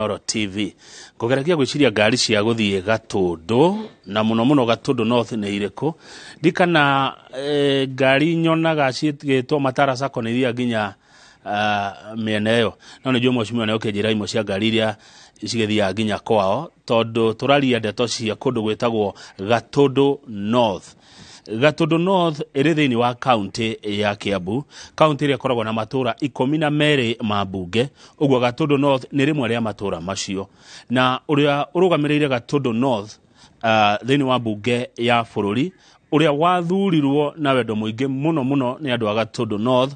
Inooro TV. Ngũgeragia gwĩciria ngari cia gũthiĩ Gatũndũ na mũno mũno Gatũndũ North nĩ irĩkũ. Ndikana e, ngari nyonaga ciĩtwo Matara Sacco nĩ ithiaga nginya mĩena ĩyo. No nĩ njũĩ mheshimiwa nĩ ũkĩnjĩra imwe cia ngari iria cigĩthiaga nginya kwao tondũ tũraria ndeto cia kũndũ gwĩtagwo Gatũndũ North. Gatũndũ North ĩrĩ thĩinĩ wa kaunti ya Kiambu, kaunti ĩrĩa ĩkoragwo na matũra 12 ma mbunge, ũguo Gatũndũ North nĩ rĩmwe rĩa matũra macio. Na ũrĩa ũrũgamĩrĩire Gatũndũ North thĩinĩ wa mbunge ya bũrũri ũrĩa wathurirwo na wendo mũingĩ mũno mũno nĩ andũ a Gatũndũ North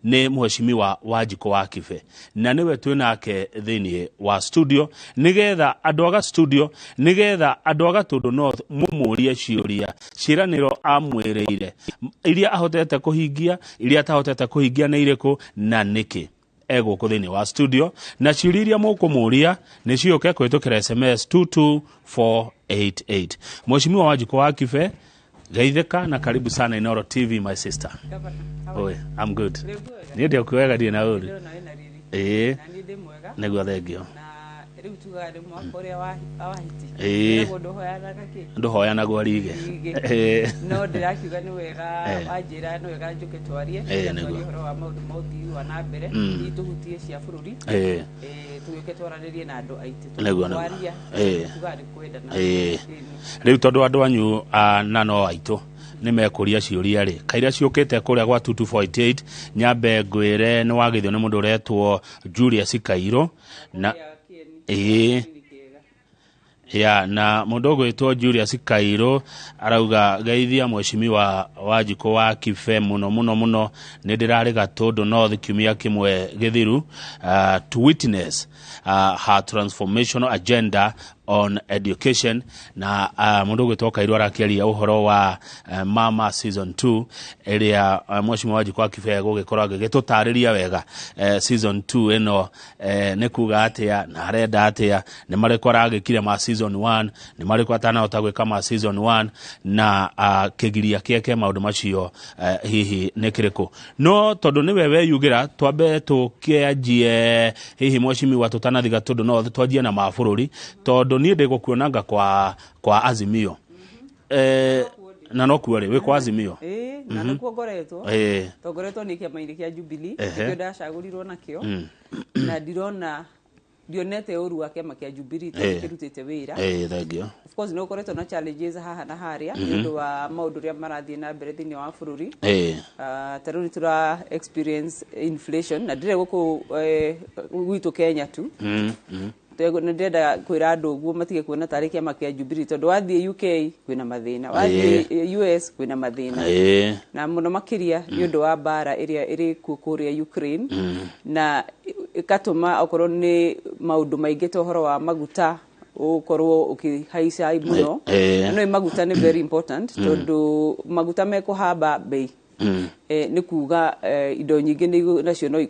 nĩ mheshimiwa Wanjikũ wa Kibe, na nĩwe twĩ nake thĩinĩ wa studio nĩgetha andũ a studio nĩgetha andũ a Gatũndũ North mũmũrie ciũria ciĩranĩro amwĩrĩire iria ahotete kũhingia, iria atahotete kũhingia nĩ irĩkũ na nĩkĩ egũkũ thĩinĩ wa studio, na ciũria iria mũkũmũria nĩ ciũke kũhĩtũkĩra SMS 22488. Mheshimiwa Wanjikũ wa Kibe, geithĩka na karibu sana Inooro TV, my sister. Gavana, how are Oi, you? I'm good. Rĩ mwega? Niĩ ndĩ okuo wega, ndirĩ na ũru. Ndĩrona wĩna riri. Ĩĩ. Na niĩ ndĩ mwega. Nĩguo, thengio. Na rĩu tugaga nĩ mwaka ũrĩa wa hiti. Ĩĩ. Wĩragwo ndũhoyanaga kĩ? Ndũhoyanagwo rige. Rige. Ĩĩ. No ndĩrakiuga nĩ wega wanjĩra nĩ wega njũke twarie. Ĩĩ, Twarie nĩguo. ũhoro wa maũndũ ma ũthii wa na mbere. Hihi tũhutie cia bũrũri. Ĩĩ, tũgĩũke twaranĩrie na andũ aitũ. Nĩguo, nĩguo. Twaria. Tugaga nĩ kwendana. Ĩĩ. Ĩĩ. Rĩu tondũ andũ anyu na no aitũ nĩ mekũria ciũria rĩ, kaira ciũkĩte kũrĩa gwa 2248, nyambe ngwĩre nĩ wagĩthio nĩ mũndũ ũretwo Julius Kairũ na ĩĩ ya na mũndũ ũgwĩtwo Julius Kairũ arauga geithia mheshimiwa Wanjikũ wa Kibe mũno mũno mũno, nĩ ndĩrarĩ Gatũndũ North kiumia kĩmwe gĩthiru to witness her transformational agenda on education. Na mũndũ ũgwĩtwo Kairũ arakĩaria ũhoro wa Mama season 2 ĩrĩa mheshimiwa Wanjikũ wa Kibe gũgĩkorwo agĩgĩtũtarĩria wega season 2 ĩno nĩ kuga atĩa na arenda atĩa, nĩ marĩkũ aragĩkire ma season 1, nĩ marĩkũ atanahota gwĩka ma season 1, na kĩgiria kĩeke maũndũ macio hihi nĩ kĩrĩkũ. No tondũ nĩwe weyugĩra, twambe tũkĩanjie hihi mheshimiwa tũtanathi Gatũndũ North, twanjie na ma bũrũri tondũ niĩ ndĩgũkuonanga kwa Azimio na nokuo rĩ wĩ kwa Azimio. Ĩĩ, na nĩkuo ngoretwo. Tongoretwo nĩ kĩama-inĩ kĩa Jubilee. Nĩkĩo ndacagũrirwo nakĩo. Na ndirona ndionete ũru wa kĩama kĩa Jubilee tondũ kĩrutĩte wĩra. Ĩĩ, thengio. Of course nĩ gũkoretwo na challenges haha na harĩa nĩ ũndũ wa maũndũ ũrĩa marathiĩ na mbere thĩinĩ wa bũrũri. Ta rĩu nĩ tũra experience inflation na ndĩrĩ gũkũ gwitũ Kenya tu. Nĩ ndĩrenda kwĩra andũ ũguo matige kuona tarĩ kĩama kĩa Jubilee tondũ wathiĩ UK kwĩna mathĩna, wathiĩ US kwĩna mathĩna. Na mũno makĩria nĩ ũndũ wa mbara ĩrĩa ĩrĩ kuo kũrĩa Ukraine na ĩgatũma okorwo nĩ maũndũ maingĩ ta ũhoro wa maguta ũkorwo ũkĩhaica mũno. Na nĩ maguta nĩ very important tondũ maguta mekũhamba bei nĩ kuga indo nyingĩ nacio no nĩ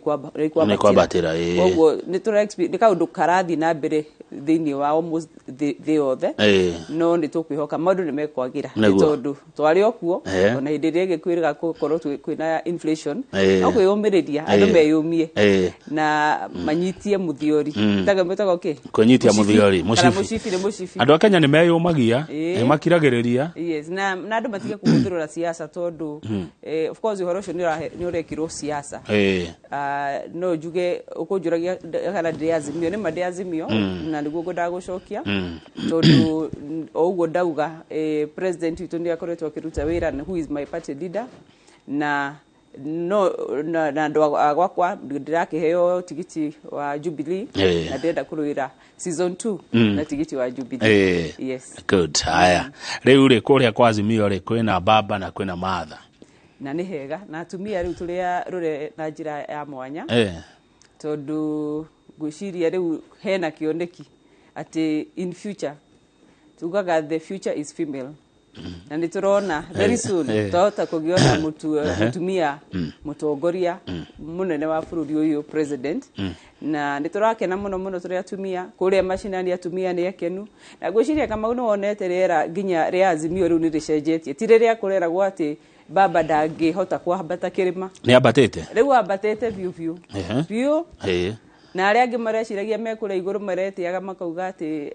ikwambatĩra, ĩĩ. Koguo nĩ tũra nĩ kaũndũ karathiĩ na mbere thĩinĩ wa almost thĩ yothe. No nĩ tũkwĩhoka maũndũ nĩ mekwagĩra nĩ tondũ twarĩ o kuo ona hĩndĩ ĩrĩa ĩngĩ kwĩrĩga gũkorwo kwĩna inflation no kwĩyũmĩrĩria andũ meyũmie na manyitie mũthiori. Mwĩtaga kĩ? Kwĩnyitia Mũcibi. Mũthiori, Kana mũcibi. Mũcibi nĩ mũcibi. Andũ a Kenya nĩ meyũmagia, nĩ makiragĩrĩria. Yes, na andũ matige kũhũthĩrwo siasa tondũ of course ũhoro ũcio nĩ ũrekirwo siasa. No njuge ũkũnjũragia kana ndĩ Azimio, nĩ ma ndĩ Azimio na nĩguo ngwendaga gũcokia tondũ o ũguo ndauga president witũ nĩ akoretwo akĩruta wĩra na who is my party leader na no na andũ a gwakwa ndĩrakĩheo tigiti wa Jubilee na ndĩrenda kũrũĩra season 2 na tigiti wa Jubilee. Yes. Good. Haya, rĩu rĩ kũrĩa kwa Azimio rĩ kwĩna baba na kwĩna Martha. Na nĩ hega na atumia rĩu tũrĩa rũre na njĩra ya mwanya tondũ ngwĩciria rĩu hena kĩoneki atĩ in future tugaga the future is female na nĩ tũrona very soon twahota kũgĩa na mũtumia mũtongoria mũnene wa bũrũri ũyũ, president, na nĩ tũrakena mũno mũno tũrĩ atumia kũrĩa macinani, atumia nĩ akenu na ngwĩciria Kamau nĩ wonete rĩera nginya rĩa Azimio rĩu nĩ rĩcenjetie, ti rĩrĩa kũreragwo atĩ baba ndangĩhota kwambata kĩrĩma. Nĩ ambatĩte. Rĩu ambatĩte biũ biũ biũ. Na arĩa angĩ mareciragia me kũrĩa igũrũ maretĩaga makauga atĩ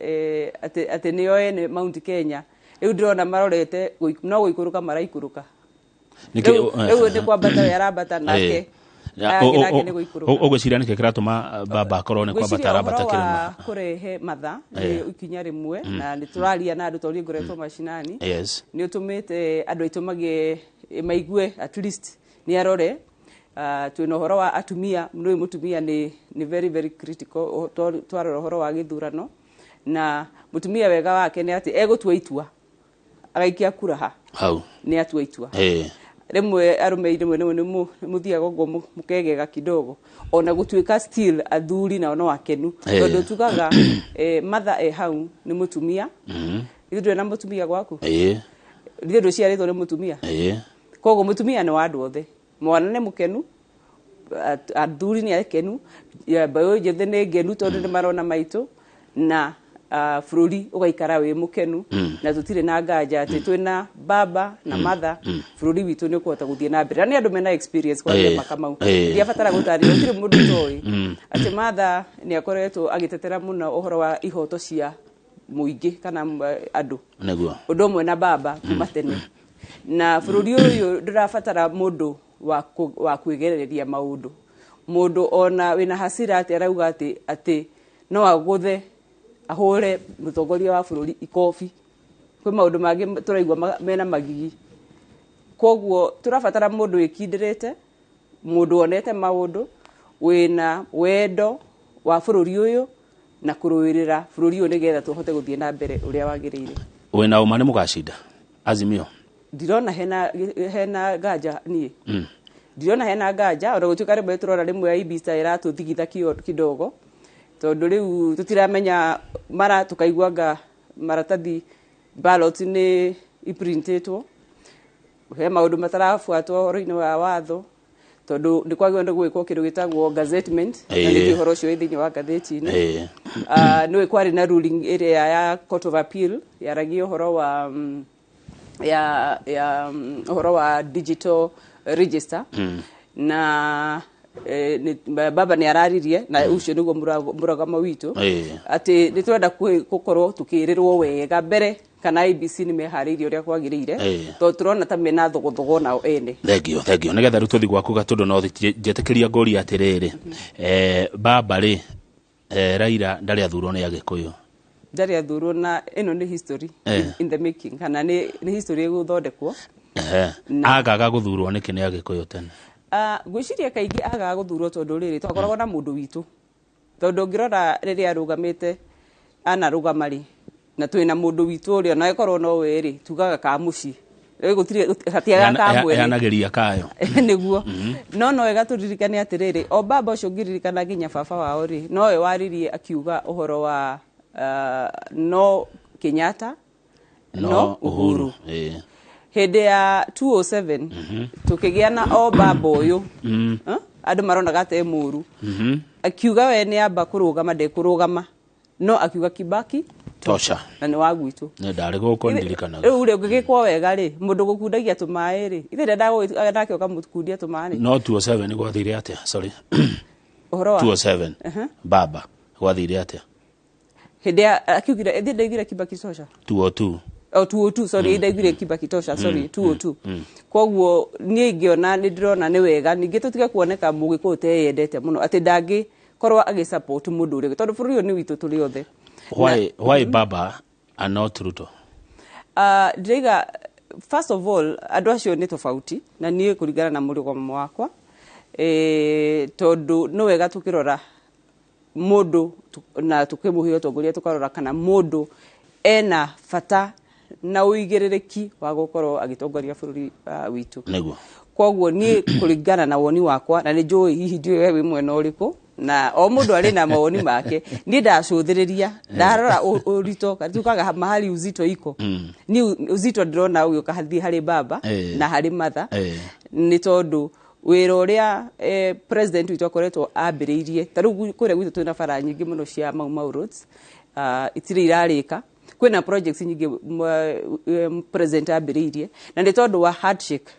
atĩ nĩo ene Mount Kenya, rĩu ndĩrona marorete no gũikũrũka maraikũrũka. Rĩu nĩ kwambata we arambata nake Ũgwĩciria nĩkĩ kĩratũma baba akorwo nĩ kwambata arambata kĩrĩma? Kũrehe matha nĩ ikinya rĩmwe, na nĩ tũraria na andũ tondũ ngoretwo macinani. Nĩ ũtũmĩte andũ aitũ magĩe maigue at least nĩ arore. Twĩna ũhoro wa atumia, nĩ mũtumia nĩ very very critical twarora ũhoro wa gĩthurano, na mũtumia wega wake nĩ atĩ egũtua itua agaikia kura ha hau nĩ atua itua. Rĩmwe arũme rĩmwe nĩ mũthiaga ũguo mũkegega kidogo, ona gũtuĩka still athuri nao no akenu, tondũ tugaga matha e hau nĩ mũtumia. Ithuĩ ndũrĩ na mũtumia gwaku? Ithuĩ ndũciarĩtwo nĩ mũtumia? Koguo mũtumia nĩ wa andũ othe, mwana nĩ mũkenu, athuri nĩ akenu, mbeũ njĩthĩ nĩ ngenu tondũ nĩ marona maitũ, na bũrũri ũgaikara wĩ mũkenu, na tũtirĩ na nganja atĩ twĩna baba na matha, bũrũri witũ nĩ ũkũhota gũthiĩ na mbere. Na nĩ andũ mena experience kwaria Makamau, ndiabatara gũtarĩria, gũtirĩ mũndũ ũtoĩ atĩ matha nĩ akoretwo agĩtetera mũno ũhoro wa ihoto cia mũingĩ kana andũ, nĩguo ũndũ ũmwe na baba kuma tene. Na bũrũri ũyũ ndũrabatara mũndũ wa kwĩgereria maũndũ, mũndũ ona wĩna hasira atĩ arauga atĩ no agũthe ahũre mũtongoria wa bũrũri ikobi. Kwĩ maũndũ mangĩ tũraigua mena magigi. Koguo tũrabatara mũndũ wĩkindĩrĩte, mũndũ wonete maũndũ, wĩna wendo wa bũrũri ũyũ na kũrũĩrĩra bũrũri ũyũ nĩgetha tũhote gũthiĩ na mbere ũrĩa wagĩrĩire. Wĩna ũma nĩ mũgacinda Azimio? Ndirona hena nganja niĩ. Ndirona hena nganja, ona gũtuĩka rĩmwe tũrona rĩmwe IEBC ĩratũthigitha kidogo, tondũ rĩu tũtiramenya mara tũkaigua anga maratathi ballot nĩ iprintĩtwo, he maũndũ matarabuatwo ũhoro-inĩ wa watho, tondũ nĩ kwagĩrĩirwo nĩ gwĩkwo kĩndũ gĩtagwo gazettement, na nĩkĩo ũhoro ũcio wĩ thĩinĩ wa ngathĩti-inĩ. Nĩũĩ kwarĩ na ruling ĩrĩa ya Court of Appeal yaragia ũhoro wa ya ũhoro wa digital register, na baba nĩ araririe, na ũcio nĩguo mũrũgamo witũ, atĩ nĩ tũrenda gũkorwo tũkĩrĩrwo wega mbere kana IEBC nĩ meharĩirie ũrĩa kwagĩrĩire, tondũ tũrona ta mena thogothogo nao ene. Thengio, thengio. Nĩgetha rĩu tũthiĩ gwaku Gatũndũ North, njetĩkĩria ngũria atĩrĩrĩ, baba rĩ, Raila ndarĩ athurwo nĩ Agĩkũyũ? Ndarĩ athurwo, na ĩno nĩ history in the making, kana nĩ history ĩgũthondekwo. Agaga gũthurwo nĩkĩ nĩ Agĩkũyũ tene? Ngwĩciria kaingĩ agaga gũthurwo tondũ rĩrĩ twakoragwo na mũndũ witũ, tondũ ũngĩrora rĩrĩa arũgamĩte anarũgama rĩ, na twĩna mũndũ witũ ũrĩa ona ĩkorwo no we rĩ, tugaga ka mũciĩ, rĩu gũtirĩ hatiaga ka mwene, yanageria kayo nĩguo. No wega tũririkane atĩrĩrĩ, o baba ũcio ũngĩririkana nginya baba wao rĩ, nowe waririe akiuga ũhoro wa no Kenyatta no Uhuru. Hĩndĩ ya 207 tukĩgĩa na o baba ũyũ, andũ maronaga ta e mũru, akiuga we nĩ amba kũrũgama ndekũrũgama, no akiuga Kibaki tosha, na nĩ wa gwitũ. Nĩ ndarĩ gũkũ ndirikanaga. Rĩu rĩ ũngĩgĩkwo wega rĩ, mũndũ gũkundagia tũmaĩ rĩ, ithe ndendaga nake ũkamũkundia tũmaĩ. No 207 gwathire atĩa? Sorry, ũhoro wa 207 baba gwathire atĩa? Hĩndĩ ya akiugire ĩthĩ ndaigire Kibaki tosha 202. Oh, 202, sorry, ndaigire Kibaki tosha, sorry, 202. Koguo niĩ ingĩona nĩ ndĩrona nĩ wega ningĩ tũtige kuoneka mũgĩkũyũ teyendete mũno atĩ ndangĩkorwo agĩsupport mũndũ ũrĩa, tondũ bũrũri ũyũ nĩ witũ tũrĩ othe. Why baba and not Ruto? Ndĩraiga first of all andũ acio nĩ tofauti na niĩ kũringana na mũrũgamo wakwa, tondũ nĩ wega tũkĩrora mũndũ na tũkĩmũhe ũtongoria tũkarora kana mũndũ ena bata na ũigĩrĩrĩki wa gũkorwo agĩtongoria bũrũri witũ. Nĩguo. Koguo niĩ kũringana na woni wakwa, na nĩ njũĩ hihi ndiũĩ we wĩ mwena ũrĩkũ, na o mũndũ arĩ na mawoni make, niĩ ndacũthĩrĩria ndarora ũritũ, tukaga mahali uzito iko, niĩ uzito ndĩrona ũgĩũka hathiĩ harĩ baba na harĩ matha, nĩ tondũ wĩra ũrĩa president witũ akoretwo ambĩrĩirie, ta rĩu kũrĩa gwitũ twĩna bara nyingĩ mũno cia Mau Mau roads, itirĩ irarĩka, kwĩna projects nyingĩ president ambĩrĩirie, na nĩ tondũ wa handshake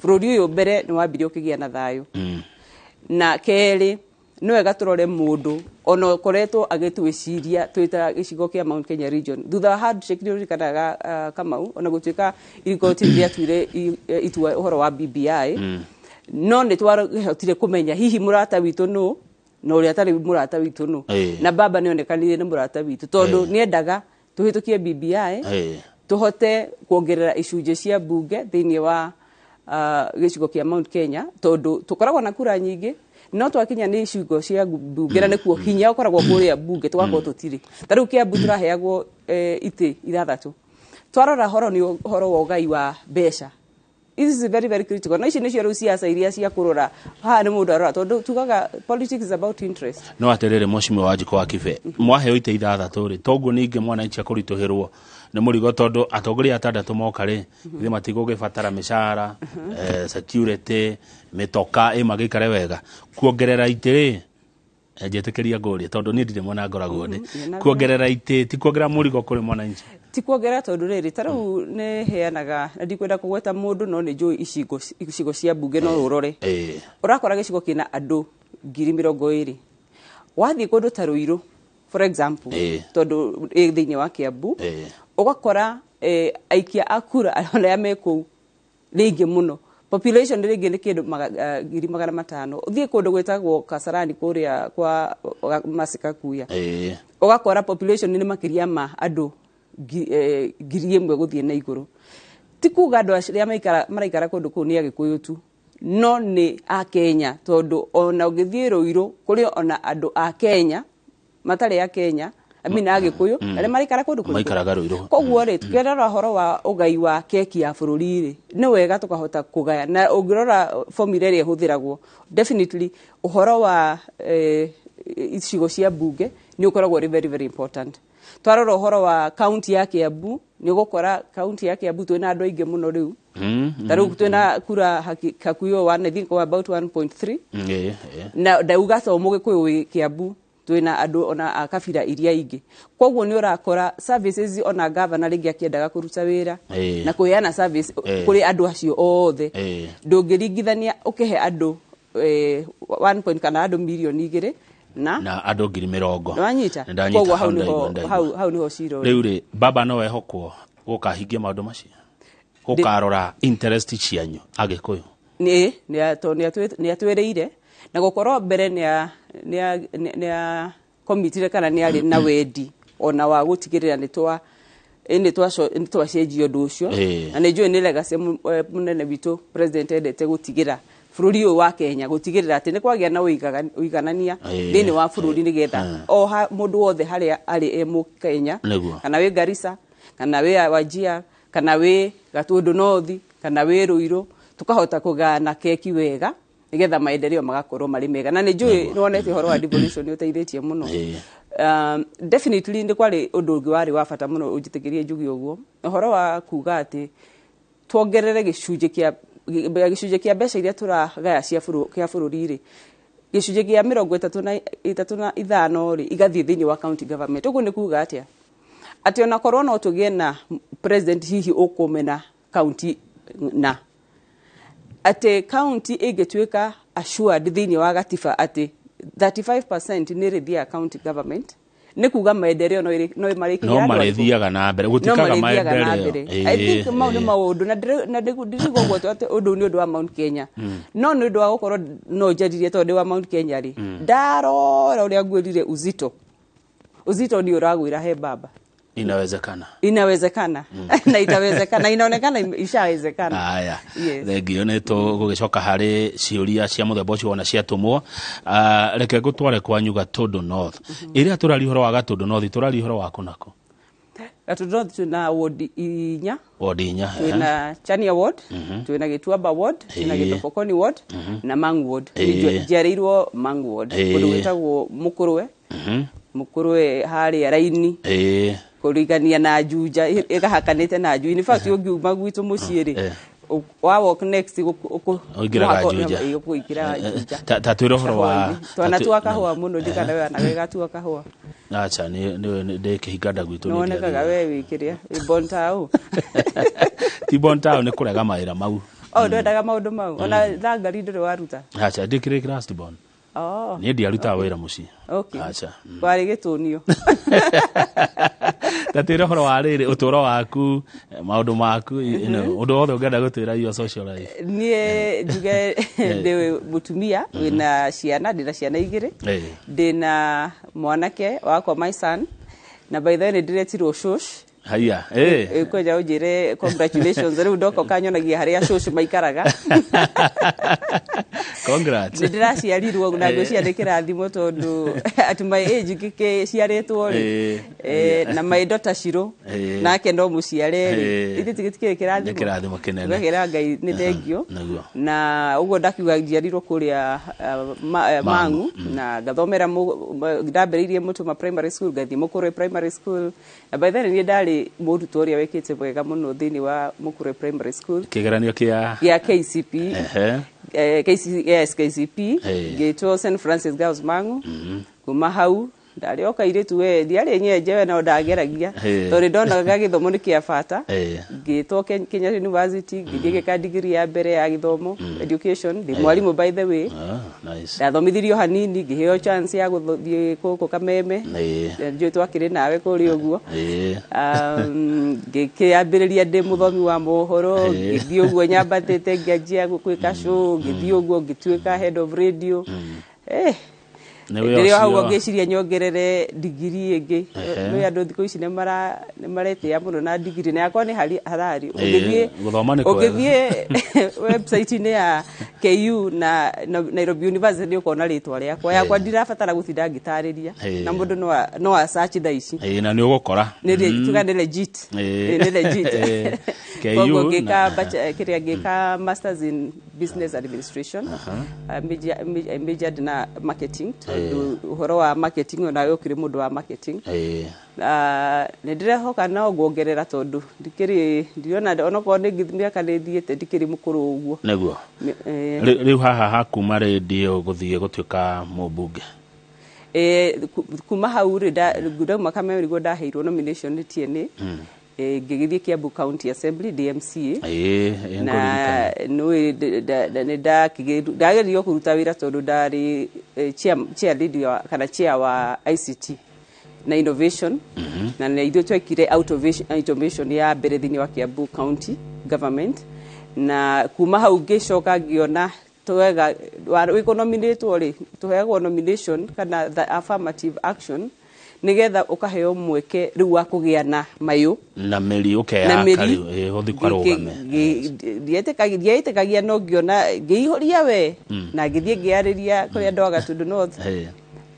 bũrũri ũyũ mbere nĩ wambirie ũkĩgĩa na thayũ, na kerĩ Nĩ wega tũrore mũndũ ona ũkoretwo agĩtwĩciria twĩ ta gĩcigo kĩa Mount Kenya region. Thutha wa handshake, nĩ ũririkanaga, Kamau, ona gũtuĩka igoti rĩatuire itua ũhoro wa BBI, no nĩ twahotire kũmenya hihi mũrata witũ nũ na ũrĩa atarĩ mũrata witũ nũ. Na baba nĩ onekanire nĩ mũrata witũ tondũ nĩ endaga tũhĩtũkie BBI, tũhote kuongerera icunjĩ cia mbunge thĩinĩ wa gĩcigo kĩa Mount Kenya, tondũ tũkoragwo na kura nyingĩ, no twakinya nĩ icigo cia mbunge na nĩkuo hinya ũkoragwo kũrĩa mbunge, tũgakorwo tũtirĩ. Ta rĩu Kiambu tũraheagwo itĩ ithathatũ. Twarora horo nĩ ũhoro wa ũgai wa mbeca. This is very very critical, na ici nĩcio rĩu ciaca iria cia kũrora haha nĩ mũndũ arora, tondũ tugaga politics is about interest. No atĩrĩrĩ, mheshimiwa Wanjikũ wa Kibe, mwaheo itĩ ithathatũ rĩ, toguo ningĩ mwananchi akũritũhĩrwo nĩ mũrigo, tondũ atongoria atandatũ moka rĩ, ithuĩ matigũgĩbatara mĩcara, security, mĩtoka ĩ magĩikare wega. Kuongerera itĩ rĩ, njĩtĩkĩria ngũrie tondũ niĩ ndirĩ mwena ngoragwo ndĩ. Na Kuongerera itĩ ti kuongerera mũrigo kũrĩ mwananchi? Ti kuongerera, tondũ rĩrĩ, ta rĩu nĩ heanaga na ndikwenda kũgweta mũndũ, no nĩ njũĩ icigo cia mbunge, no ũrore ũrakora gĩcigo kĩna andũ 20,000. Wathiĩ kũndũ ta Ruiru, for example, tondũ ĩ thĩinĩ wa Kiambu, ũgakora aikia a kura arĩa me kũu rĩingĩ mũno, population rĩngĩ nĩ kĩndũ 500,000. Ũthiĩ kũndũ gwĩtagwo Kasarani kũrĩa kwa Masika Kuya, ũgakora population nĩ makĩria ma andũ 1,000 gũthiĩ na igũrũ. Ti kuga andũ arĩa maraikara kũndũ kũu nĩ Agĩkũyũ tu, no nĩ a Kenya, tondũ ona ũngĩthiĩ Ruiru kũrĩ ona andũ a Kenya matarĩ a Kenya, I mean Agĩkũyũ, arĩa maraikara kũndũ kũrĩkũ? Maikaraga Ruiru. Koguo rĩ, tukĩrora ũhoro wa ũgai wa keki ya bũrũri rĩ, nĩ wega tũkahota kũgaya. Na ũngĩrora formula ĩrĩa ĩhũthĩragwo, definitely ũhoro wa icigo cia mbunge nĩ ũkoragwo ũrĩ very very important. Twarora ũhoro wa kaunti ya Kiambu, nĩ ũgũkora kaunti ya Kiambu twĩna andũ aingĩ mũno rĩu. Ta rĩu twĩna kura hakuhĩ one, I think about 1.3. Ĩĩ, ĩĩ. Na ndauga to mũgĩkũyũ wĩ Kiambu, twĩna andũ ona a kabira iria ingĩ. Koguo nĩ ũrakora services, ona gavana rĩngĩ akĩendaga kũruta wĩra na kũheana service kũrĩ andũ acio othe, ndũngĩringithania ũkĩhe andũ 1 point kana andũ 2 mirioni na na andũ 20,000. Nĩwanyita? Nĩndanyita. Koguo hau Hau nĩho ndaigua. hau nĩho cira ũrĩ. Rĩu rĩ, baba no ehokwo gũkahingia maũndũ macio, gũkarora interest cianyu Agĩkũyũ? Nĩ nĩ atwĩrĩire na gũkorwo mbere nĩ komitire kana nĩ arĩ na wendi ona wa gũtigĩrĩra nĩ twacenjia ũndũ ũcio. Na nĩ njũĩ nĩ legacy mũnene witũ president endete gũtigĩra bũrũri ũyũ wa Kenya, gũtigĩrĩra atĩ nĩ kwagĩa na ũiganania thĩinĩ wa bũrũri, nĩgetha o mũndũ wothe harĩa arĩ e mũkenya, kana wĩ Garissa, kana wĩ Wajir, kana wĩ Gatundu North, kana wĩ Ruiru, tukahota kũgayana keki wega nigetha maendeleo magakorwo marĩ mega. Na nĩ njũĩ nĩ wonete ũhoro wa devolution nĩ ũteithĩtie mũno. Definitely nĩ kwarĩ ũndũ ũngĩ warĩ wa bata mũno, ũnjĩtĩkĩrie njuge ũguo, ũhoro wa kuga atĩ tuongerere gĩcunjĩ kĩa mbeca iria tũragaya cia kĩa bũrũri rĩ, gĩcunjĩ kĩa 35 rĩ, igathiĩ thĩinĩ wa county government. Ũguo nĩ kuga atĩa? Atĩ ona korwo no tũgĩe na president hihi ũkũmena county, na atĩ county ĩngĩtuĩka assured thĩinĩ wa gatiba atĩ 35% nĩ ĩrĩthiaga county government, nĩ kuga maendeleo no marĩkinyĩra no andũ arĩkũ? Marĩthiaga na mbere. No gũtikaga marĩthiaga na maendeleo. mbere. I think mau nĩ maũndũ na ndiriuga ũguo atĩ ũndũ nĩ ũndũ wa Mount Kenya, no nĩ ũndũ wa gũkorwo no njaririe tondũ ndĩ wa Mount Kenya rĩ, ndarora ũrĩa ngwĩrire, uzito uzito nĩ ũragwĩra he baba. Inawezekana. Inawezekana na itawezekana, inaonekana ishawezekana. Aya. Yes. Thengio, nĩ tũgũgĩcoka harĩ ciũria cia mũthemba ũcio wona ciatũmwo. Ah, reke ngũtware kwanyu Gatũndũ North. Ĩrĩa tũraria ũhoro wa Gatũndũ North, tũraria ũhoro wa kũnakũ? Gatũndũ North twĩna ward inya. Wodi inya. Twĩna Chania ward, twĩna Gĩtuamba ward, twĩna Gĩtobokoni ward na Mangu ward. Njiarĩirwo Mangu ward, kũndũ gwĩtagwo Mũkũrwe. Mũkũrwe harĩa raini kũrigania na Juja, ĩgahakanĩte na Juja. In fact, ũngiuma gwitũ mũciĩ rĩ, wa walk next Ũingĩraga Juja. Ũkũingĩra Juja. Ta twĩre ũhoro wa Kahũa-inĩ. Twanatua kahũa mũno, ndikana we nawe gatua kahũa. Acha, nĩ ndĩ kĩhinga gwitũ nĩ Nĩwonekaga ndiathiaga. we wĩ kĩrĩa wĩ Bontau. Ti Bontau, nĩ kũrega mawĩra mau. O ndwendaga maũndũ mau, ona thangari ndũrĩ waruta? Acha, ndĩkĩrĩ last born. Oh. Niĩ ndiarutaga wĩra mũciĩ. Okay. Aca. Kwarĩ gĩtũnio. Ta twĩre ũhoro wa rĩrĩ, ũtũũro waku, maũndũ maku, ũndũ wothe ũngĩenda gũtwĩra your social life. Niĩ njuge ndĩ mũtumia wĩna ciana, ndĩna ciana 2. Ndĩna mwanake wakwa, my son, na by the way nĩ ndĩretirwo shosh. Haiya. Kwenda ũnjĩre congratulations, rĩu ndoka ũkanyonagia harĩa shosh maikaraga. Congrats. Nĩ ndĩraciarirwo na ngwĩciria nĩ kĩrathimo tondũ at my age ngĩkĩciarĩtwo rĩ, na my daughter Shiro nake no mũciare rĩ, ithuĩ tigĩtikĩrĩ kĩrathimo. Nĩ kĩrathimo kĩnene. Ngakĩra Ngai nĩ thengio. Nĩguo. Na ũguo ndakiuga njiarirwo kũrĩa Mang'u, na ngathomera, ndambĩrĩirie Mũtũma Primary School, ngathiĩ Mũkũrwe Primary School, na by then niĩ ndarĩ mũrutwo ũrĩa wĩkĩte wega mũno thĩinĩ wa Mũkũrwe Primary School. Kĩgeranio kĩa gĩa KCP. Yes, KCP. Ngĩtwo St Francis Girls Mang'u. Kuma hau ndarĩ o kairĩtu we, ndiarĩ nyenje we, no ndageragia tondũ ndonaga gĩthomo nĩ kĩa bata. Ngĩtwo Kenya University, ngĩthiĩ ngĩka degree ya mbere ya gĩthomo, education. Ndĩ mwarimũ by the way. Ah, nice. Ndathomithirio hanini, ngĩheo chance ya gũthiĩ gũkũ Kameme. Njũĩ twakĩrĩ nawe kũrĩa ũguo. Ngĩkĩambĩrĩria ndĩ mũthomi wa mohoro, ngĩthiĩ ũguo nyambatĩte, ngĩanjia gwĩka show, ngĩthiĩ ũguo ngĩtuĩka head of radio. Ndĩrĩ o hau ngĩciria nyongerere digiri ĩngĩ. Nĩ andũ thikũ ici nĩ maretĩa mũno na digiri, na yakwa nĩ harari. Gũthoma nĩ kwega. Ũngĩthiĩ website-inĩ ya KU na Nairobi University nĩ ũkona rĩtwa rĩakwa. Yakwa ndirabatara gũtinda ngĩtarĩria, na mũndũ no a search thaa ici. Na nĩ ũgũkora. Tuga nĩ legit. Nĩ legit. KU. Ngĩka kĩrĩa, ngĩka masters in business administration. I majored na marketing, tondũ ũhoro wa marketing onawe ũkĩrĩ mũndũ wa marketing. Nĩ ndĩrehoka no nguongerera tondũ ndikĩrĩ, ndirona onokorwo nĩ mĩaka nĩ thiĩte, ndikĩrĩ mũkũrũ ũguo. Nĩguo. Rĩu haha hakuma rĩndiũ gũthiĩ gũtuĩka mũmbunge. Kuma hau rĩ, ndauma Kameme nĩguo ndaheirwo nomination nĩ TNA. Ngĩgĩthiĩ Kiambu County Assembly DMCA. Na nĩũĩ nĩ ndageririo kũruta wĩra tondũ ndarĩ chair lead kana chair wa ICT na innovation, na nĩ ithuĩ twekire automation ya mbere thĩinĩ wa Kiambu County Government. Na kuma hau ngĩcoka ngĩona twega wĩkũ nominatwo rĩ, tũheagwo nomination kana the affirmative action nĩgetha ũkaheo mweke rĩu wa kũgĩa na mayũ na mĩri, ũkeyaka rĩu ũthiĩ kwarũgame. Ndietĩkagia, no ngĩona ngĩihũria we na ngĩthiĩ ngĩarĩria kũrĩa andũ a Gatundu North,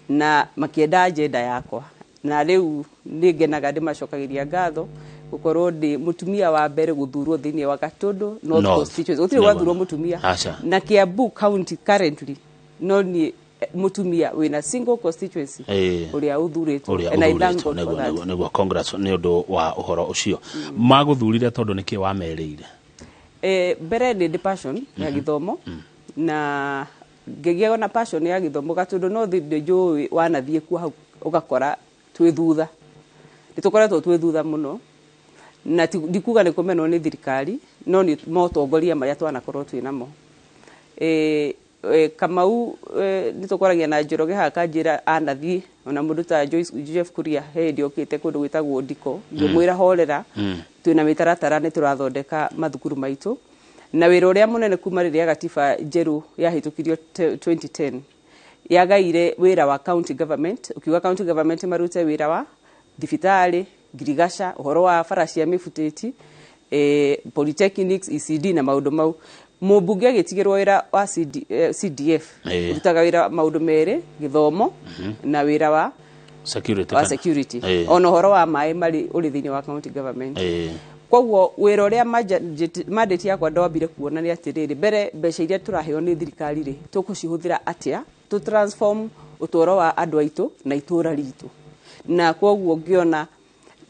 na makĩenda agenda yakwa, na rĩu nĩ ngenaga ndĩmacokagĩria ngatho gũkorwo ndĩ mũtumia wa mbere gũthurwo thĩinĩ wa Gatundu North constituency. Gũtirĩ gwathurwo mũtumia na Kiambu County currently, no niĩ mũtumia wĩna single constituency ũrĩa ũthurĩtwo, and I thank God for that. Nĩguo, congrats nĩ ũndũ wa ũhoro ũcio. Magũthurire tondũ nĩkĩ wamerĩire? Mbere nĩ ndĩ passion ya gĩthomo, na ngĩgĩa na passion ya gĩthomo Gatundu North nĩ njũĩ wanathiĩ kuo hau ũgakora twĩ thutha, nĩ tũkoretwo twĩ thutha mũno, na ndikuga nĩ kũmenwo nĩ thirikari, no nĩ motongoria marĩa twanakorwo twĩ namo. Kamau nĩ tũkoragia na Njoroge haha kanjĩra anathiĩ ona mũndũ ta Joyce Jeff Kuria he hĩndĩ okĩte kũndũ gwĩtagwo Ndiko, ngĩmwĩra horera, twĩna mĩtaratara, nĩ tũrathondeka mathukuru maitũ, na wĩra ũrĩa mũnene kuma rĩrĩa gatiba njerũ yahĩtũkirio 2010 yagaire wĩra wa county government, ũkiuga county government marute wĩra wa thibitarĩ, ngirigaca, ũhoro wa bara cia mĩbutĩti, polytechnics, ECD na maũndũ mau. Mũmbunge agĩtigĩrwo wĩra wa CDF, ũrutaga wĩra maũndũ merĩ, gĩthomo na wĩra wa security, wa security, ona ũhoro wa maĩ marĩ ũrĩ thĩinĩ wa county government. Koguo wĩra ũrĩa mandate yakwa ndambire kuona nĩ atĩrĩrĩ, mbere mbeca iria tũraheo nĩ thirikari rĩ, tũkũcihũthĩra atĩa tũ transform ũtũũro wa andũ aitũ na itũũra ritũ. Na koguo ngĩona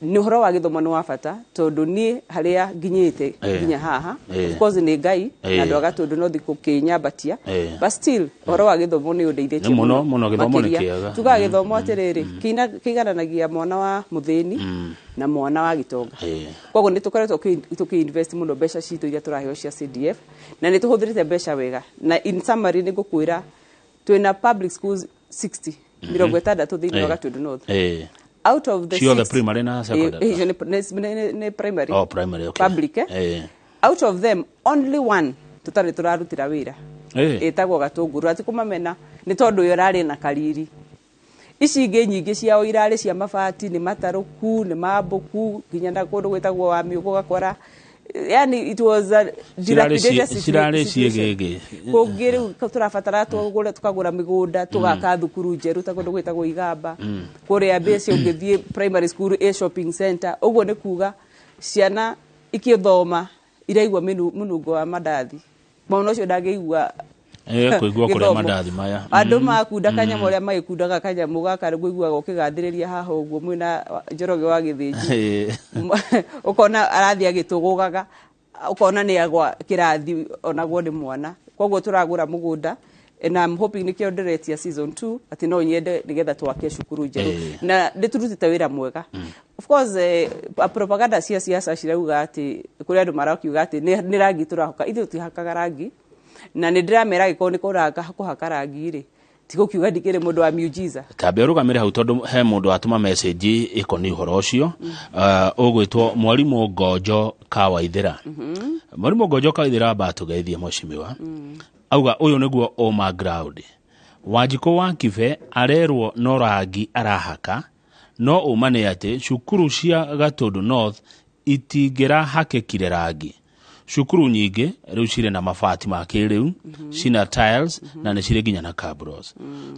nĩ ũhoro wa gĩthomo nĩ wa bata, tondũ niĩ harĩa nginyĩte nginya haha, of course nĩ Ngai na andũ a Gatundu North gũkĩnyambatia, but still ũhoro wa gĩthomo nĩ ũndeithĩtie mũno mũno. Gĩthomo nĩ kĩega. Tugaga gĩthomo atĩrĩrĩ, kĩigananagia mwana wa mũthĩni na mwana wa gĩtonga. Koguo nĩ tũkoretwo tũkĩ-invest mũno mbeca citũ iria tũraheo cia CDF, na nĩ tũhũthĩrĩte mbeca wega. Na in summary nĩ ngũkwĩra Twĩna public schools 60, 60 thĩinĩ wa Gatundu North. Out of the Ciothe six- primary na secondary? Icio nĩ primary. Oh, primary, okay. Public, eh? Out of them, only one tũtarĩ tũrarutĩra wĩra, ĩtagwo Gatũngũrũ. Ati kũmamena nĩ tondũ yo ĩrarĩ na kariri. Ici ingĩ nyingĩ ciao irarĩ cia mabati, nĩ matarũku, nĩ mambũku, nginya na kũndũ gwĩtagwo wa mĩũkũ gakora, yani it was a dilapidated Cirarĩ situation. ciĩgĩgĩ. Kũngĩ rĩu tũrabatara tũgũre, tũkagũra mĩgũnda, tũgaka thukuru njerũ, ta kũndũ gwĩtagwo Igamba kũrĩa base, ũngĩthiĩ primary school ĩ shopping center. Ũguo nĩ kuga ciana ikĩthoma iraigua mũnungo wa mandathi, mwana ũcio ndangĩigua Kũigua kũrĩa gĩthomo. Mandathi maya. Andũ makunda kanyamũ, ũrĩa magĩkundaga kanyamũ gaka ngũiguaga ũkĩgathĩrĩria haha ũguo mwĩna Njoroge wa Gĩthĩnji, ũkona arathiĩ agĩtũgũgaga, ũkona nĩ agwa kĩrathi onagwo nĩ mwana. Koguo tũragũra mũgũnda, and I'm hoping, nĩkĩo ndĩretia season 2, atĩ no nyende nĩgetha twake cukuru njerũ. Na nĩ tũrutĩte wĩra mwega. Of course, propaganda cia siasa cirauga atĩ kũrĩ andũ marakiuga atĩ nĩ rangi tũrahoka. Ithuĩ tũtihakaga rangi, na nĩ ndĩramera angĩkorwo nĩ kũranga kũhaka rangi rĩ, tigũkiuga ndikĩrĩ mũndũ wa miujiza. Tambe ũrũgamĩre hau, tondũ he mũndũ watũma message ĩkoniĩ ũhoro ũcio, ũgwĩtwo Mwarimũ Ngonjo Kawaithĩra. Mwarimũ Ngonjo Kawaithĩra, amba tũgeithie mheshimiwa. Auga ũyũ nĩguo ũma ground. Wanjikũ wa Kibe arerwo no rangi arahaka, no ũma nĩ atĩ cukuru cia Gatundu North itingĩrahakĩkire rangi. Cukuru nyingĩ rĩu cirĩ na mabati ma kĩrĩu, cina tiles, na nĩ cirĩ nginya na cabros.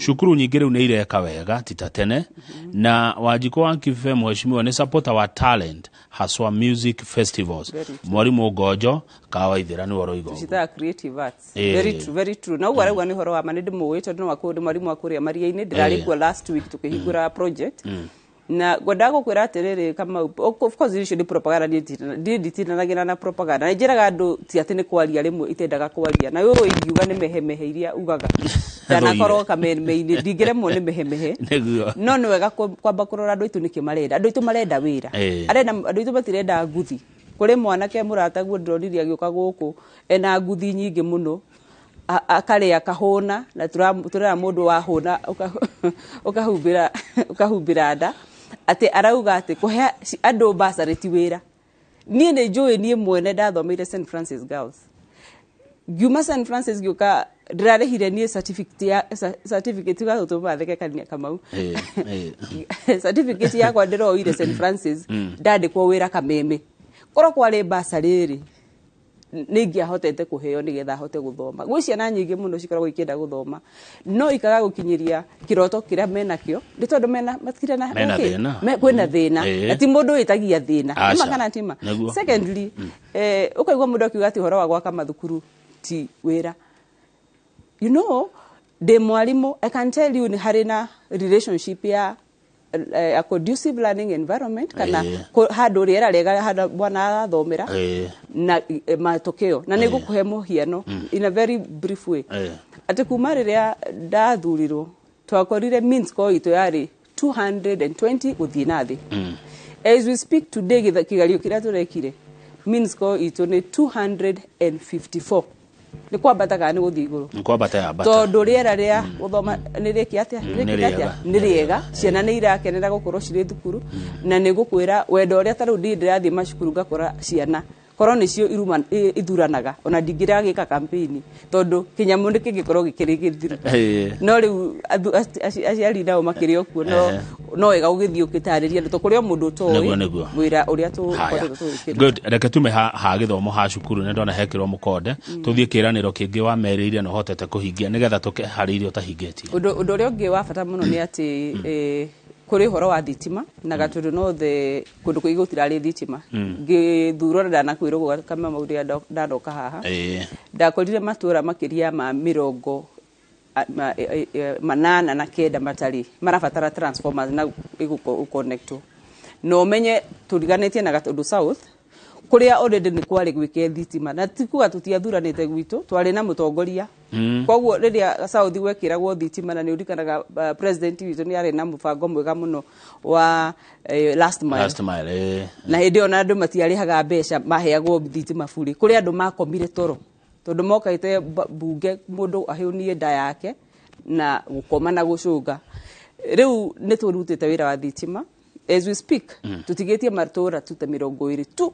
Cukuru nyingĩ rĩu nĩ ireka wega ti ta tene. Na Wanjikũ wa Kibe mheshimiwa nĩ supporter wa talent, haswa music festivals. Very true. Mwarimũ Ngonjo Kawaithĩra nĩwe ũroiga ũguo. Tucitaga creative arts. Very true, very true. Na ũguo arauga nĩ ũhoro wa ma. Nĩ ndĩmũĩ tondũ no wakũndũ mwarimũ wa kũrĩa maria-inĩ. Ndĩrarĩ kuo last week tũkĩhingũra project, na ngwendaga gũkwĩra atĩrĩrĩ, Kamau, of course icio nĩ propaganda. Niĩ nditindanagĩra na propaganda. Nĩ njĩraga andũ ti atĩ nĩ kwaria rĩmwe itendaga kwaria, na ũyũ ingiuga nĩ mehemehe iria ugaga ndanakorwo kameme-inĩ, ndingĩremwo nĩ mehemehe. No nĩ wega kwamba kũrora andũ aitũ nĩkĩ marenda. Andũ aitũ marenda wĩra. Arenda, andũ aitũ matirenda nguthi. Kũrĩ mwanake mũrataguo ndĩronire agĩũka gũkũ ena nguthi nyingĩ mũno, akarĩa akahũna, na tũrera mũndũ wahũna ũkahumbĩra nda, atĩ arauga atĩ kũhe andũ bursary ti wĩra. Niĩ nĩ njũĩ, niĩ mwene ndathomeire St Francis Girls. Ngiuma St Francis ngĩũka ndĩrarĩhire niĩ certificate ya certificate gatũtũma theke kania Kamau. Certificate yakwa ndĩroire St Francis, ndandĩkwo wĩra Kameme. Korwo kwarĩ bursary rĩ, nĩ ingĩahotete kũheo nĩgetha hote gũthoma. Gwĩ ciana nyingĩ mũno cikoragwo ikĩenda gũthoma, no ikaga gũkinyĩria kĩroto kĩrĩa menakĩo nĩ tondũ mena matirĩ na Mena okay, thĩna. Kwĩna thĩna. Na ti mũndũ wĩtagia thĩna. Aca. Nĩma kana tima? Nĩguo. Secondly, ũkaigua mũndũ akiuga atĩ ũhoro wa gwaka mathukuru ti wĩra. Ndĩ mwarimũ, I can tell you nĩ harĩ na relationship ya a conducive learning environment, kana handũ rĩera rĩega, handũ mwana arathomera, na matokeo. Na nĩ ngũkũhe mũhiano in a very brief way, atĩ kuma rĩrĩa ndathurirwo twakorire mean score itũ yarĩ 220 gũthiĩ na thĩ. As we speak today, kĩgerio kĩrĩa tũrekire, mean score itũ nĩ 254. Nĩ kwambata kana nĩ gũthiĩ igũrũ? Nĩ kwambata yambata. Tondũ rĩera rĩa gũthoma nĩ rĩki atĩa? Nĩ Nĩ rĩki rĩega. atĩa? Nĩ rĩega. Ciana nĩ irakenera gũkorwo cirĩ thukuru, na nĩ ngũkwĩra wendo ũrĩa ta rĩu ndiĩ ndĩrathiĩ macukuru ngakora ciana korwo nĩcio ithuranaga, ona ndingĩragĩka campaign tondũ kĩnyamũ nĩ kĩngĩkorwo gĩkĩrĩ gĩthiru. No rĩu aciari nao makĩrĩ o kuo, no no wega ũgĩthiĩ ũkĩtarĩria andũ, tondũ kũrĩ o mũndũ ũtoĩ Nĩguo, nĩguo. wĩra ũrĩa Haya. tũkoretwo tũgĩkĩra. Good. Reke tume ha gĩthomo ha cukuru, nĩ ndona hekĩrwo mũkonde. Tũthiĩ kĩranĩro kĩngĩ wamerĩire na ũhotete kũhingia, nĩgetha tũke harĩ iria ũtahingĩtie. Ũndũ ũrĩa ũngĩ wa bata mũno nĩ atĩ kũrĩ ũhoro wa thitima na Gatundu North, kũndũ kũingĩ gũtirarĩ thitima. Ngĩthurwo na ndanakwĩrwo ũguo Kamau rĩrĩa ndanoka haha, ndakorire matũra makĩria ma mĩrongo 89 matarĩ marabatara transformers na ĩgũconnectwo. Na ũmenye tũriganĩtie na Gatundu South, kũrĩa already nĩ kwarĩ gwĩke thitima, na ti kuga tũtiathuranĩte gwitũ, twarĩ na mũtongoria. Koguo rĩrĩa South gwekĩragwo thitima, na nĩ ũririkanaga president witũ nĩ arĩ na mũbango mwega mũno wa last mile. Last mile. Na hĩndĩ ĩyo na andũ matiarĩhaga mbeca, maheagwo thitima burĩ. Kũrĩ andũ makomire toro tondũ mokĩte bunge mũndũ ahũnie nda yake. Na gũkoma na gũcũnga. Rĩu nĩ tũrutĩte wĩra wa thitima. As we speak, tũtigĩtie matũra tu ta 20 tu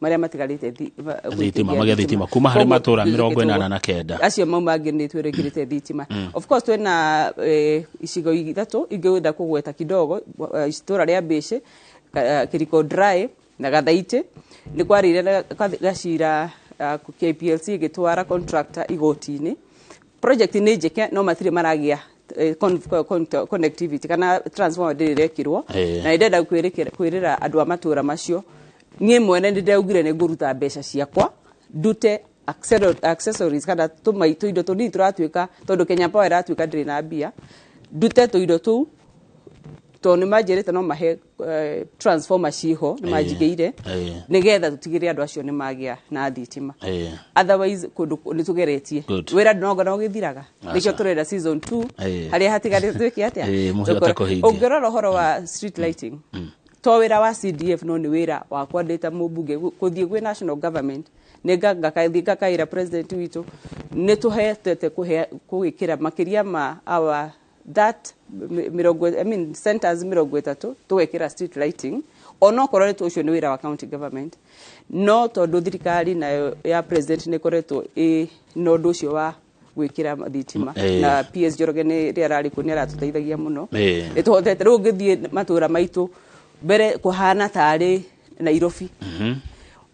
marĩa matigarĩte Thitima, magĩa thitima kuma harĩ matũra 89. Acio mau mangĩ nĩ twĩrĩkĩrĩte thitima. Of course twĩna icigo ithatũ ingĩenda kũgweta kidogo, itũra rĩa Mbĩcĩ, Kĩriko Dry na Gathaitĩ. Nĩ kwarĩire na gacira, KPLC ĩgĩtwara contractor igoti-inĩ. Project nĩ njĩke no matirĩ maragĩa connectivity kana transformer ndĩrĩ ĩrekĩrwo. Na nĩ ndĩrenda kwĩrĩra andũ a matũra macio, niĩ mwene nĩ ndĩraugire nĩ ngũruta mbeca ciakwa ndute accessories kana tũindo tũnini tũratuĩka, tondũ Kenya Power ĩratuĩka ndĩrĩ na mbia, ndute tũindo tũu tondũ nĩ manjĩrĩte no mahe transformer ciho nĩ manjigĩire nĩgetha tũtigĩrĩre andũ acio nĩ magĩa na thitima. Otherwise kũndũ nĩ tũgeretie. Wĩra ndũnonga no gĩthiraga, nĩkĩo tũrenda season 2 harĩa hatigarĩte twĩke atĩa? Mũhote kũhingia. Ũngĩrora ũhoro wa street lighting, to wĩra wa CDF no nĩ wĩra wakwa ndĩ ta mũmbunge gũthiĩ gwĩ national government, nĩ ngathiĩ ngakaĩra president witũ nĩ tũhetete kũgĩkĩra makĩria ma our that mĩrongo, I mean, centers 30 tũgekĩra street lighting, onokorwo nĩ ũcio nĩ wĩra wa county government, no tondũ thirikari nayo ya president nĩ ĩkoretwo ĩ na ũndũ ũcio wa gwĩkĩra thitima na PS Njoroge nĩ rĩrĩa ararĩ kuo nĩ aratũteithagia mũno. Nĩ tũhotete rĩu ũngĩthiĩ matũra maitũ mbere kũhana tarĩ Nairobi.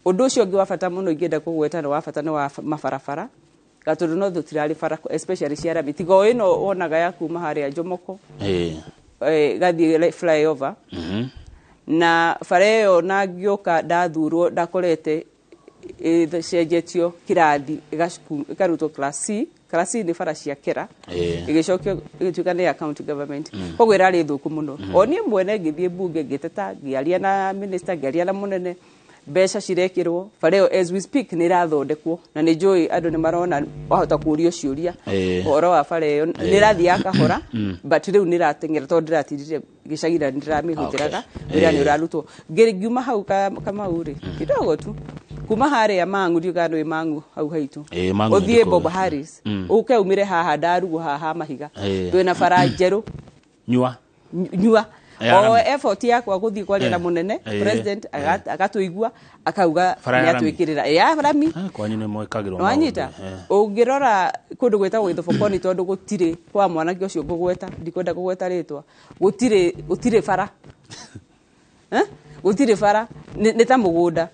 Ũndũ ũcio ũngĩ wa bata mũno ingĩenda kũgweta nĩ wa bata nĩ wa mabarabara. Gatũndũ no tũtirarĩ bara, especially cia rami, tiga o ĩno wonaga ya kuma harĩa Jomoko gathiĩ flyover. Na bara ĩyo na ngĩũka ndathurwo ndakorete ĩcenjetio kĩrathi, ĩkarutwo class C. Class C nĩ bara cia kera, ĩgĩcokio ĩgĩtuĩka nĩ ya county government. Koguo ĩrarĩ thũku mũno. O niĩ mwene ngĩthiĩ mbunge, ngĩteta, ngĩaria na minister, ngĩaria na mũnene, mbeca cirekĩrwo bara ĩyo. As we speak nĩ ĩrathondekwo na nĩ njũĩ andũ nĩ marona, wahota kũũrio ciũria ũhoro wa bara ĩyo. Nĩ ĩrathiĩ ya kahora, but rĩu nĩ ĩrateng'era tondũ ndĩratirire gĩcagi na nĩ ndĩramĩhũthĩraga. Wĩra nĩ ũrarutwo. Ngiuma hau Kamau rĩ, kidogo tu kuma harĩa Mang'u, ndiũĩ kana nĩ Mang'u hau haitũ, Mang'u nĩ ũthiĩ ndĩkũĩ. Bob Harris, ũke umĩre haha ndarugwo haha mahiga, twĩna bara njerũ. Nyua. Nyua. Ya O rami. effort yakwa gũthiĩ kwaria na mũnene president agatũigua akauga Bara ya nĩ rami. atwĩkĩrĩra ya rami. Kwanyu nĩ mwĩkagĩrwo Nĩwanyita? maũndũ. Ũngĩrora kũndũ gwĩtagwo Gĩthobokoni, tondũ gũtirĩ kwa mwanake ũcio ngũgweta, ndikwenda kũgweta rĩtwa, gũtirĩ bara. Eh? Gũtirĩ bara, nĩ ta mũgũnda.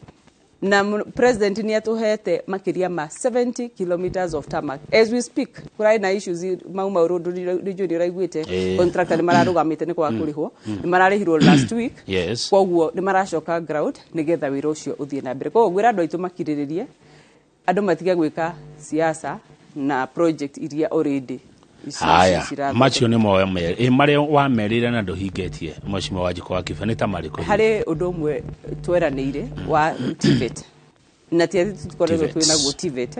Na president nĩ atũhete makĩria ma 70 kilometers of tarmac. As we speak kũrarĩ na issues mau mau road, nĩ njũĩ nĩ ũraiguĩte, contractor nĩ mararũgamĩte nĩ kwaga kũrĩhwo, nĩ mararĩhirwo last week. Koguo nĩ maracoka ground nĩgetha wĩra ũcio ũthiĩ na mbere. Koguo ngwĩra andũ aitũ makirĩrĩrie, andũ matige gwĩka siasa na project iria already Haya, cirathondekwo. Macio nĩ moya marĩa wamerĩire na ndũhingĩtie, Mheshimiwa Wanjikũ wa Kibe, nĩ ta marĩkũ? Harĩ ũndũ ũmwe tweranĩire wa TVET, na ti atĩ tũkoretwo TVET. twĩ naguo TVET.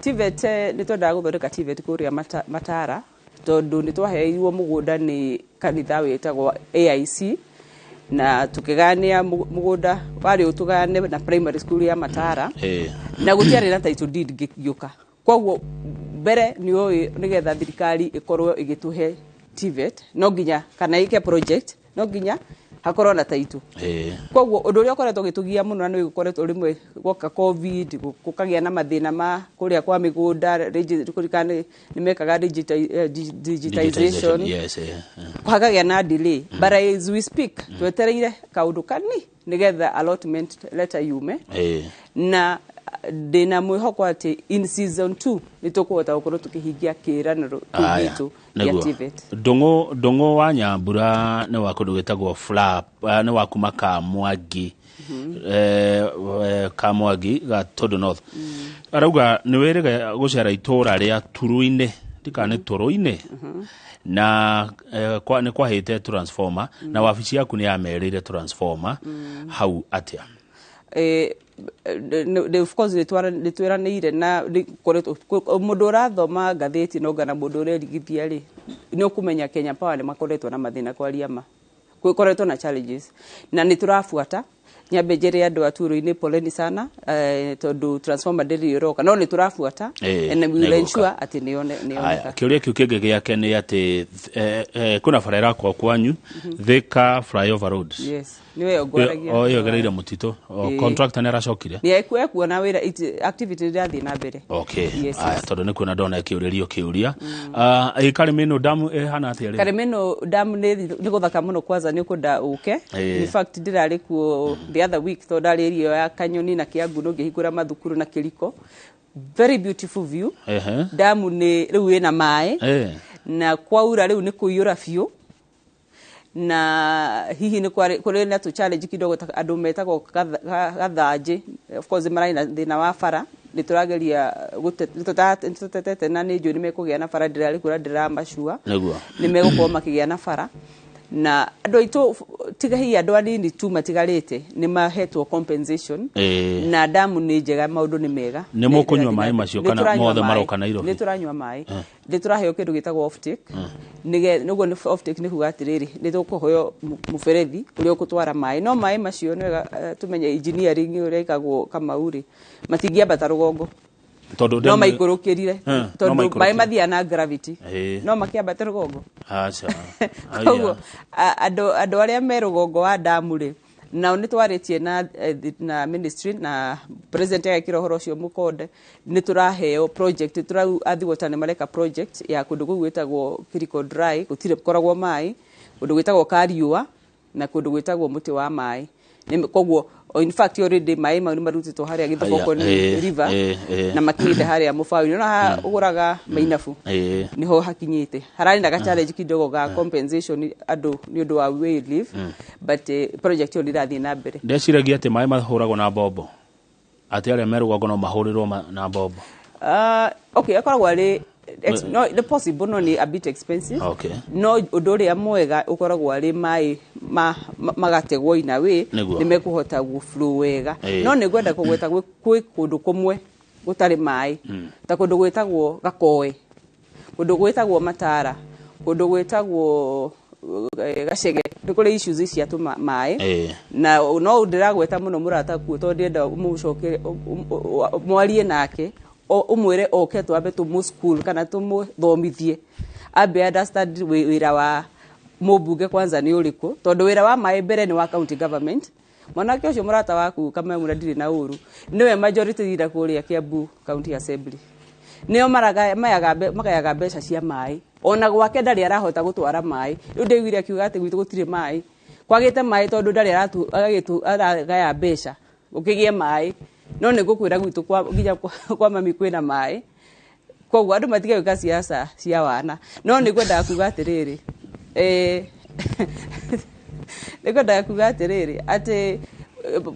TVET, nĩ twendaga gũthondeka TVET kũrĩa Matara, tondũ nĩ twaheirwo mũgũnda nĩ kanitha wĩtagwo AIC, na tũkĩgania mũgũnda warĩ ũtũgane na primary school ya Matara, na gũtiarĩ na title deed ngĩũka. Koguo mbere nĩ ũĩ, nĩgetha thirikari ĩkorwo ĩgĩtũhe TVET no nginya, kana ĩke project, no nginya hakorwo na title. Koguo ũndũ ũrĩa ũkoretwo ũgĩtũgia mũno na nĩ ũkoretwo rĩmwe gwoka COVID, gũkagĩa na mathĩna ma kũrĩa kwa mĩgũnda, kũrikana nĩ mekaga digitization, Yes. hakagĩa na delay. But as we speak twetereire kaũndũ kani nĩgetha allotment letter yume, na ndĩna mwĩhoko atĩ in season 2 nĩ tũkũhota gũkorwo tũkĩhingia kĩĩranĩro kĩu Aya, gitũ gĩa nĩguo. TVET. Ndũng'ũ wa Nyambura nĩ wa kũndũ gwĩtagwo Flap, nĩ wa kuma Kamwangi, Kamwangi Gatũndũ North. Arauga nĩ wĩrĩga gũcera itũra rĩa Turu-inĩ, ndikana nĩ Tũrũ-inĩ, na nĩ kwahĩte transformer na wabici yaku nĩ yamerĩire transformer hau atĩa? Of course nĩ twĩranĩire na nĩ mũndũ ũrathoma ngathĩti no ngana mũndũ ũrerigithia rĩ, nĩ ũkũmenya Kenya Power nĩ makoretwo na mathĩna, kwaria ma gũkoretwo na challenges na nĩ tũrabuata. Nyambe njĩre andũ a Turo-inĩ poleni sana, tondũ transformer ndĩrĩ ĩroka, no nĩ tũrabuata and we will nĩgũka. ensure atĩ nĩyoneka. Aya, kĩũria kĩu kĩngĩ gĩake nĩ atĩ kwĩna bara ĩrakwo kwanyu, Thika Flyover Road. Yes, nĩwe ngwaragia. O ĩyo ĩgereire mũtitũ. O, contractor nĩ aracokire? Nĩ ekuona wĩra, activity ĩrathiĩ na mbere. Okay. Yes. Aya, tondũ nĩ kuona ndona ĩkĩũrĩrio kĩũria. Ah, ĩ Karĩmĩnũ damu ĩhana atĩa rĩu? Karĩmĩnũ damu nĩ gũthaka mũno, kwanza nĩ ũkwenda ũke. In fact, ndĩrarĩ kuo the other week tondũ ndarĩ area ya Kanyoni na Kĩangu, no ngĩhingũra mathukuru na Kĩriko. Very beautiful view. Damu nĩ rĩu ĩna maĩ na kwaura rĩu nĩ kũiyũra biũ, na hihi nĩ kũrĩ na tũ challenge kidogo ta andũ metagwo Gathanjĩ. Of course mararĩ na thĩna wa bara, nĩ tũrageria nĩ tũtetete na nĩ njũĩ nĩ mekũgĩa na bara. Ndĩrarĩ kuo na ndĩramacua nĩ megũkorwo makĩgĩa na bara, na andũ aitũ, tiga hihi andũ anini tu matigarĩte, nĩ mahetwo compensation. Na damu nĩ njega, maũndũ nĩ mega. Nĩ mũkũnyua maĩ macio Nĩ kana tũranyua mothe maĩ. maroka Nairobi? Nĩ tũranyua maĩ, nĩ tũraheo kĩndũ gĩtagwo offtake. Nĩguo nĩ offtake nĩ kuga atĩrĩrĩ, nĩ tũkũheo mũberethi ũrĩa ũgũtwara maĩ, no maĩ macio nĩ wega tũmenye engineering ũrĩa ĩkagwo Kamau rĩ, matingĩambata rũgongo. Tondũ No maikũrũkĩrire. No Tondũ maĩ maikũrũkĩre. mathiaga na gravity. No makĩambate rũgongo. Aca. Koguo andũ arĩa me rũgongo wa damu rĩ, nao nĩ twarĩtie na ministry na president agekĩra ũhoro ũcio mũkonde, nĩ tũraheo project tũrau Athi Water nĩ mareka project ya kũndũ kũu gwĩtagwo Kiriko Dry, gũtirĩ koragwo maĩ, kũndũ gwĩtagwo Kariũa na kũndũ gwĩtagwo Mũtĩ wa Maĩ. Koguo in fact already maĩ mau nĩ marutĩtwo harĩa Gĩthogoko River na makinyĩte harĩa mũbaũ-inĩ no haha ũgũraga mainabu, niho hakinyĩte. Hararĩ na ga challenge kidogo ga compensation andũ nĩ ũndũ wa wayleave, but project ĩyo nĩ ĩrathiĩ na mbere. Ndeciragia atĩ maĩ mahũragwo na mbombo, atĩ arĩa me rũgongo no mahũrĩrwo na mbombo. Okay, akoragwo arĩ no nĩ possible, no nĩ a bit expensive. No ũndũ ũrĩa mwega ũkoragwo arĩ maĩ magategwo in a way nĩ mekũhota gũ flow wega. No nĩ ngwenda kũgweta gwĩ kũndũ kũmwe gũtarĩ maĩ, ta kũndũ gwĩtagwo Gakoe, kũndũ gwĩtagwo Matara, kũndũ gwĩtagwo Gacege, nĩ kũrĩ issues cia tũ maĩ. Na no ndĩragweta mũno mũrata kuo tondũ ndĩrenda ũmũcokere mwarie nake, ũmwĩre oke twambe tũmũ school kana tũmũthomithie ambe understand wĩra wa mũmbunge kwanza nĩ ũrĩkũ, tondũ wĩra wa maĩ mbere nĩ wa county government. Mwanake ũcio mũrata waku Kamau, ndirĩ na ũru, nĩwe majority leader kũrĩa Kiambu County Assembly, nĩo magayaga mbeca cia maĩ, ona gwake ndarĩ arahota gũtwara maĩ. Rĩu ndaiguire akiuga atĩ gwitũ gũtirĩ maĩ, kwagĩte maĩ tondũ ndarĩ aragaya mbeca gũkĩgĩe maĩ. No nĩ ngũkwĩra gwitũ nginya kwa mami kwĩna maĩ, koguo andũ matige gwĩka siasa cia wana. No nĩ ngwendaga kuga atĩrĩrĩ, nĩ ngwendaga kuga atĩrĩrĩ atĩ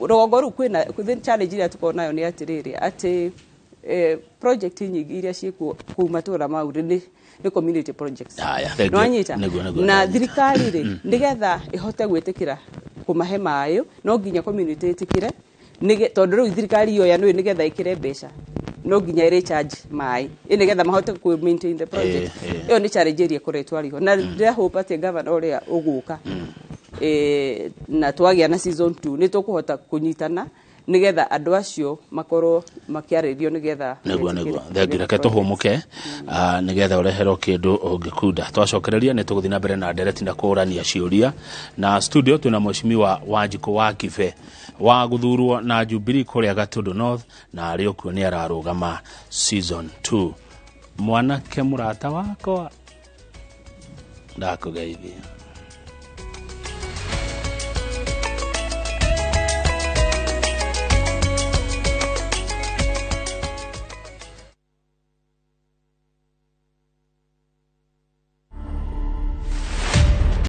rũgongo rũu kwĩna challenge ĩrĩa tũkoragwo nayo nĩ atĩrĩrĩ, atĩ project nyingĩ iria ciĩkuo kũu matũra mau rĩ, nĩ community projects. Haya, thank you. Nĩwanyita? Nĩguo, Na ndanyita. thirikari rĩ, nĩgetha ĩhote gwĩtĩkĩra kũmahe maĩ, no nginya community ĩtĩkĩre, tondũ rĩu thirikari yoya nĩyo nĩgetha ĩkĩre mbeca no nginya ĩrĩ charge maĩ ĩ nĩgetha mahote kũ maintain the project. Ĩyo nĩ challenge ĩrĩa ĩkoretwo arĩ ho, na ndĩra hope atĩ governor ũrĩa ũgũka, na twagĩa na season 2, nĩ tũkũhota kũnyitana nĩgetha andũ acio makorwo makĩarĩrio nĩgetha Nĩguo. metĩkĩre Nĩguo, thengi. kũgĩa Reke project. tũhũmũke, nĩgetha ũreherwo kĩndũ ũngĩkunda. Twacokereria nĩ tũgũthiĩ na mbere na ndereti na kũũrania ciũria, na studio twĩna mheshimiwa Wanjikũ wa Kibe wa gũthurwo na Jubilee kũrĩa Gatundu North, na arĩ okuo nĩ ararũgama season 2. Mwanake mũrata wakwa, ndakũgeithia.